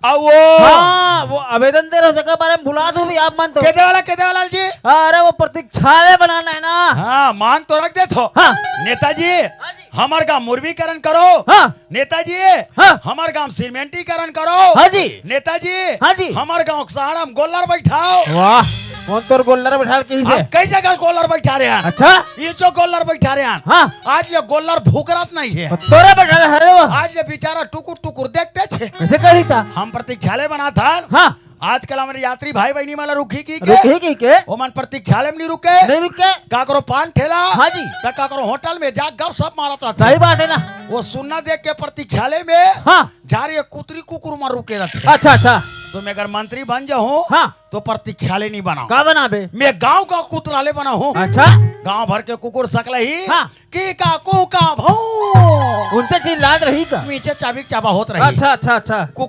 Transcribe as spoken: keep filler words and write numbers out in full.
अउ वो हाँ, वो आवेदन दे रहे हो, जेकर बारे में भुला दो भी आप मन तो। के दे वाला, के दे वाला जी? हाँ, अरे वो प्रतीक्षालय बनाना है ना। हाँ, मान तो रख दे थो। हाँ। नेताजी, हाँ जी। हमर गांव मुर्मीकरण करो। हाँ। नेताजी, हाँ। हमर गांव सीमेंटीकरण करो। हाँ जी। नेताजी, हाँ जी। हमर गांव के साड़ा में गोल्लर बैठाओ। वाह, कौन तोर गोल्लर बैठाल कही से? हम कई जगह गोल्लर बैठा रहे हैं। अच्छा। ये जो गोल्लर बैठा रहे हैं। हाँ। आज ले गोल्लर भूकरत नहीं है। तोरे बैठाल हरे वो। आज ले बेचारा टुकुर टुकुर देखते छे। कैसे करी था? हम प्रतीक्षालय बना था। हाँ। आजकल हमर यात्री भाई बहिनी मन ला रुकही कहिके, रुकही कहिके। ओमन प्रतीक्षालय में नहीं रुके। नहीं रुके। काकरो पान ठेला, हाँ जी। त काकरो होटल में जा गपशप मारत रहथे। सही बात है ना। वो सुन्ना देख के प्रतीक्षालय में हाँ। जा रही है कुतरी कुकुर मन रुके रहथे। अच्छा, अच्छा। तो मैं अगर मंत्री बन जाऊं हाँ। तो प्रतीक्षालय नहीं बनाऊं। का बनाबे? मैं गांव का कुतरालय बनाऊं। अच्छा। गांव भर के कुकुर सकलही हाँ। की का कू का भू। उनते चिल्लात रही का? नीचे चाबी चाबा होत रही। अच्छा, अच्छा, अच्छा।